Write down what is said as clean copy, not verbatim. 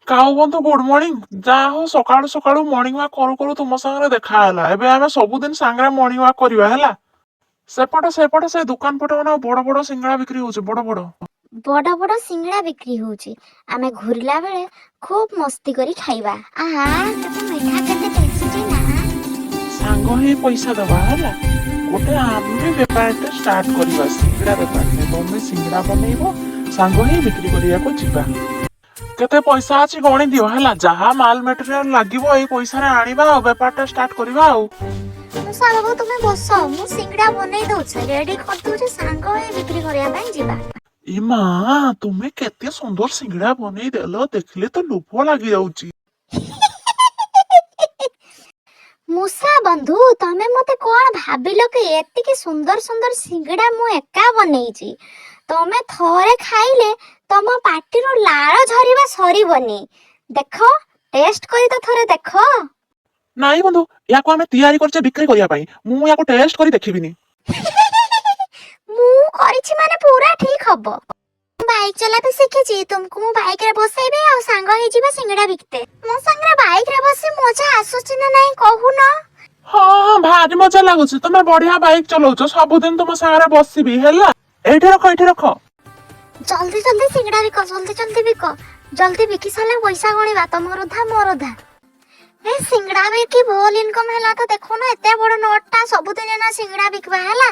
କାଉ ବନ୍ଧୁ, good morning. ଯାହା ହଉ, ସକାଳୁ ସକାଳୁ ମର୍ଣ୍ଣିଂ ୱାକ୍ କରୁ କରୁ ତୁମ ସାଙ୍ଗରେ ଦେଖା ହେଲା। ଏବେ ଆମେ ସବୁଦିନ ସାଙ୍ଗରେ ମର୍ଣ୍ଣିଂ ୱାକ୍ କରିବା, ହେଲା? ସେପଟେ ସେପଟେ, ସେ ଦୋକାନ ପଟେ ମାନେ ବଡ ବଡ ସିଙ୍ଗଡ଼ା ବିକ୍ରି ହଉଛି, ବଡ ବଡ। ବଡ ବଡ ସିଙ୍ଗଡ଼ା ବିକ୍ରି ହଉଛି। ଆମେ ଘୁରିଲା ବେଳେ ଖୁବ୍ ମସ୍ତି କରି ଖାଇବା। ଆହା, କେତେ ମିଠା, କେତେ ଟେଷ୍ଟି ନା? ସାଙ୍ଗ ହେଇ ପଇସା ଦବା, ହେଲା? ଗୋଟେ ଆମେ ବେପାରଟେ ଷ୍ଟାର୍ଟ କରିବା, ସିଙ୍ଗଡ଼ା ବେପାରଟେ। ତମେ ସିଙ୍ଗଡ଼ା ବନେଇବ, ସାଙ୍ଗ ହେଇ ବିକ୍ରି କରିବାକୁ ଯିବା। କେତେ ପଇସା ଅଛି ଗଣି ଦିଅ, ହେଲା? ଯାହା ମାଲ ମେଟେରିଆଲ ଲାଗିବ, ଏଇ ପଇସାରେ ଆଣିବା ଆଉ ବେପାରଟା ଷ୍ଟାର୍ଟ କରିବା ଆଉ। ମୂଷା ବାବୁ, ତୁମେ ବସ, ମୁଁ ସିଙ୍ଗଡ଼ା ବନେଇ ଦଉଛି, ରେଡି କରିଦଉଛି। ସାଙ୍ଗ ହେଇ ବିକ୍ରି କରିବା ପାଇଁ ଯିବା। ଇମା, ତୁମେ କେତେ ସୁନ୍ଦର ସିଙ୍ଗଡ଼ା ବନେଇ ଦେଲ! ଦେଖିଲେ ତ ଲୋଭ ଲାଗି ଯାଉଛି। ମୂଷା ବନ୍ଧୁ, ତମେ ମତେ କଣ ଭାବିଲ କି? ଏତିକି ସୁନ୍ଦର ସୁନ୍ଦର ସିଙ୍ଗଡ଼ା ମୁଁ ଏକା ବନେଇଛି। ତମେ ଥରେ ଖାଇଲେ ତମ ପାଟିରୁ ଲାଳ ଝରିବା ସରିବନି। ଦେଖ, ଟେଷ୍ଟ କରି ତ ଥରେ ଦେଖ। ନାଇଁ ବନ୍ଧୁ, ୟାକୁ ଆମେ ତିଆରି କରିଛେ ବିକ୍ରି କରିବା ପାଇଁ। ମୁଁ ୟାକୁ ଟେଷ୍ଟ କରି ଦେଖିବିନି। ମୁଁ କରିଛି ମାନେ ପୁରା ଠିକ ହବ। ବାଇକ୍ ଚଲା ବି ଶିଖିଛି। ତୁମକୁ ମୁଁ ବାଇକ୍ ରେ ବସେଇବି ଆଉ ସାଙ୍ଗ ହେଇଯିବା ସିଙ୍ଗଡ଼ା ବିକତେ। ମୋ ସାଙ୍ଗରେ ବାଇକ୍ ରେ ବସି ମଜା ଆସୁଛି ନା ନାଇଁ, କହୁନ? ହଁ, ଭାରି ମଜା ଲାଗୁଛି। ତମେ ବଢିଆ ବାଇକ୍ ଚଲଉଛ। ସବୁଦିନ ତୁମ ସାଙ୍ଗରେ ବସିବି, ହେଲା? ଏଇଠି ରଖ, ଏଇଠି ରଖ। ଜଲ୍ଦି ଜଲ୍ଦି ସିଙ୍ଗଡ଼ା ବିକ, ଜଲ୍ଦି ଜଲ୍ଦି ବିକ। ଜଲ୍ଦି ବିକି ସାରିଲେ ପଇସା ଗଣିବା, ତମର ଅଧା, ମୋର ଅଧା। ଏ ସିଙ୍ଗଡ଼ା ବିକି ଭଲ ଇନକମ ହେଲା ତ। ଦେଖୁନ, ଏତେ ବଡ ନୋଟଟା। ସବୁଦିନ ନା ସିଙ୍ଗଡ଼ା ବିକିବା, ହେଲା?